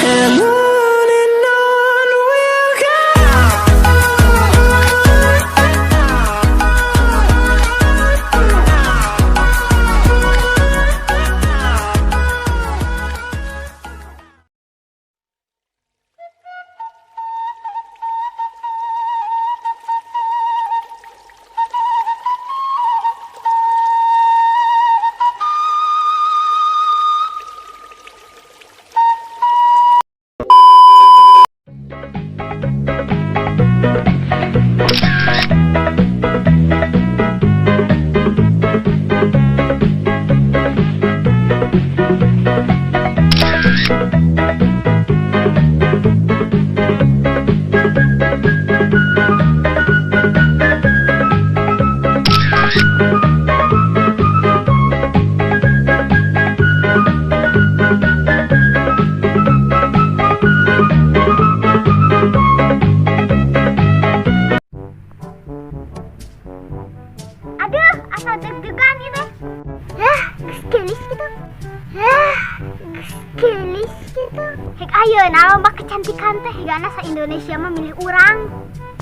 And on we'll go. Aduh, asa deg-degan gitu. Hah, geus geulis gitu. Hah, geus geulis gitu. Hek ayeuna lomba kecantikan teh higana sa Indonesia mah milih urang.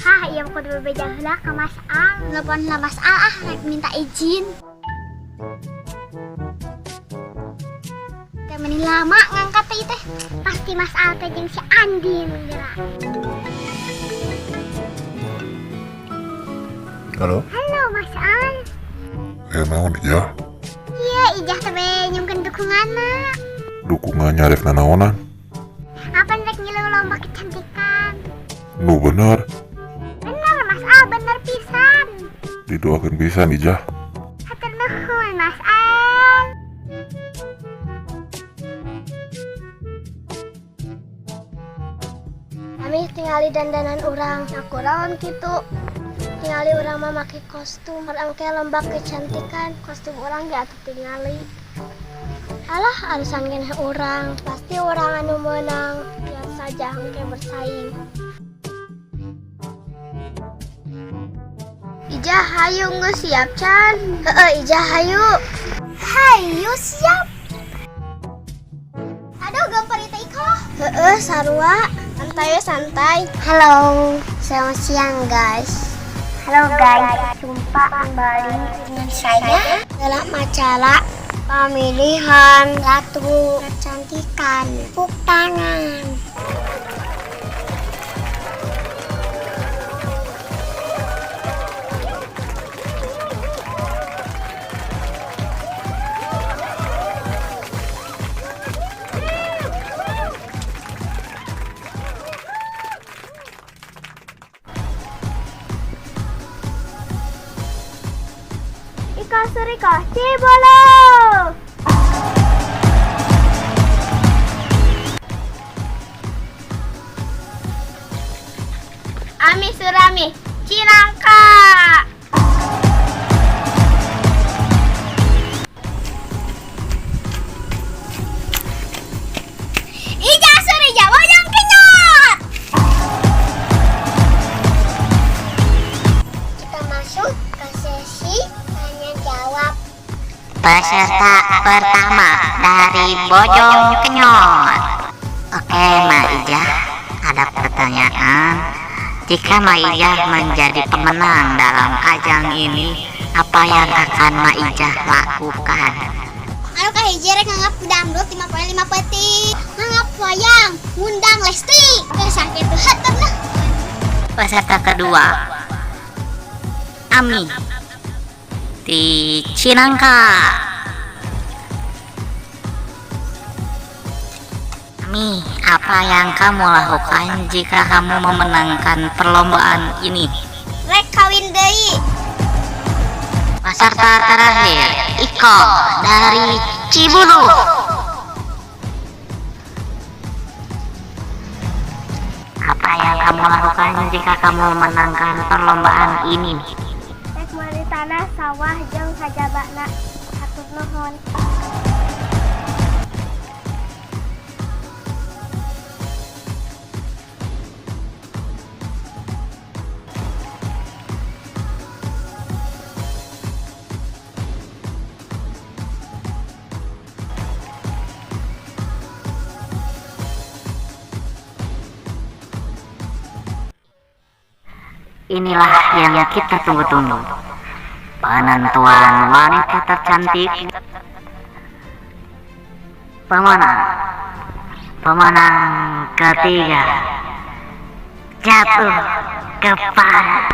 Hah, ieu mah kudu bebeja heula ka Mas Al. Telepon lah Mas Al ah, rek minta izin. Teh meni lama ngangkat teh teh. Pasti Mas Al teh jeung si Andin geura. Halo? Halo Mas Al. Eh, naon ya? Iya, Ijah teh nyungkeun dukunganna. Dukungannya rek nanaonan? Apa rek ngilu lomba kecantikan? Nu bener. Bener Mas Al, bener pisan. Didoakeun pisan, Ijah. Hatur nuhun Mas Al. Kami tingali dandanan urang, aku rawan kitu. Tingali urang mah make kostum, engke lomba kecantikan, kostum urang ge atuh tingali. Alah, arusan keneh urang, pasti urang anu meunang. Biar saja engke bersaing. Ijah hayu geus siap can? Heeh, Ijah hayu. Hayu siap. Aduh, gempar itu Iko. Heeh, sarua. Santai we, santai. Halo, selamat siang guys. Halo guys, jumpa kembali dengan saya dalam acara pemilihan ratu kecantikan. Tepuk tangan. Iko Suriko Cibulu. Ami Surami Cinangka. Ijah Surija Bojong Kenyot. Kita masuk ke sesi tanya jawab. Peserta pertama dari Bojong Kenyot. Oke, Maijah, ada pertanyaan. Jika Maijah menjadi pemenang dalam ajang ini, apa yang akan Maijah lakukan? Anu kahiji rek nganggap dangdut 5 poe 5 peuting, nganggap wayang, ngundang Lesti. Geus sakitu hatur nuhun. Peserta kedua, Ami di Cinangka. Ami, apa yang kamu lakukan jika kamu memenangkan perlombaan ini? Rek kawin deui. Peserta terakhir, Iko dari Cibulu. Apa yang kamu lakukan jika kamu memenangkan perlombaan ini? Rek meuli tanah sawah jeung sajabana. Hatur nuhun. Inilah yang kita tunggu-tunggu. Penentuan wanita tercantik. Pemenang ketiga jatuh kepada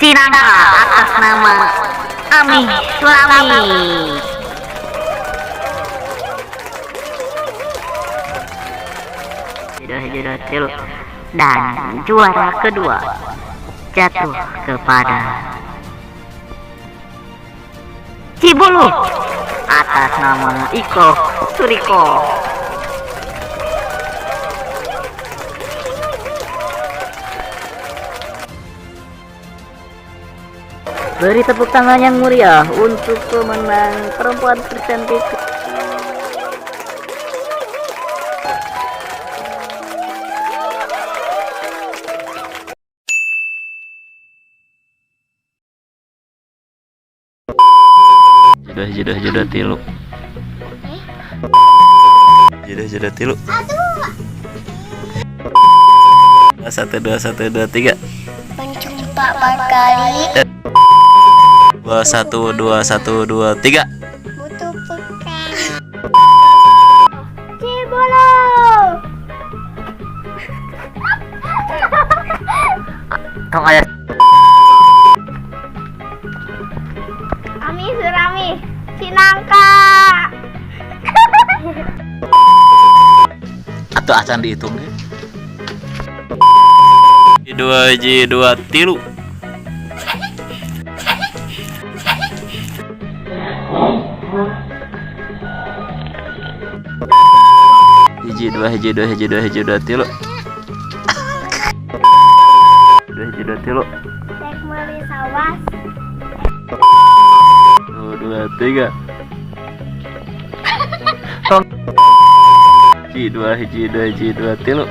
Cinangka atas nama Ami Sulami. Dan juara kedua jatuh kepada Cibulu atas nama Iko Suriko. Beri tepuk tangan yang meriah untuk pemenang perempuan tercantik. Jodoh tilu. Jodoh tilu. 1 2 1 2 3. Menjumpa kali. 2 1 2 1 2 3. Butuh pekan. Cibulu. Tong ayah. Ami Surami Cinangka. Atau acan dihitung deh. 2 J 2 tilu. Hiji 2 hiji 2 hiji 2 hiji 2 tilu. 2 hiji 2 tilu. Rek meuli sawas. 2 2 3. Hiji 2 hiji 2 hiji 2 tilu.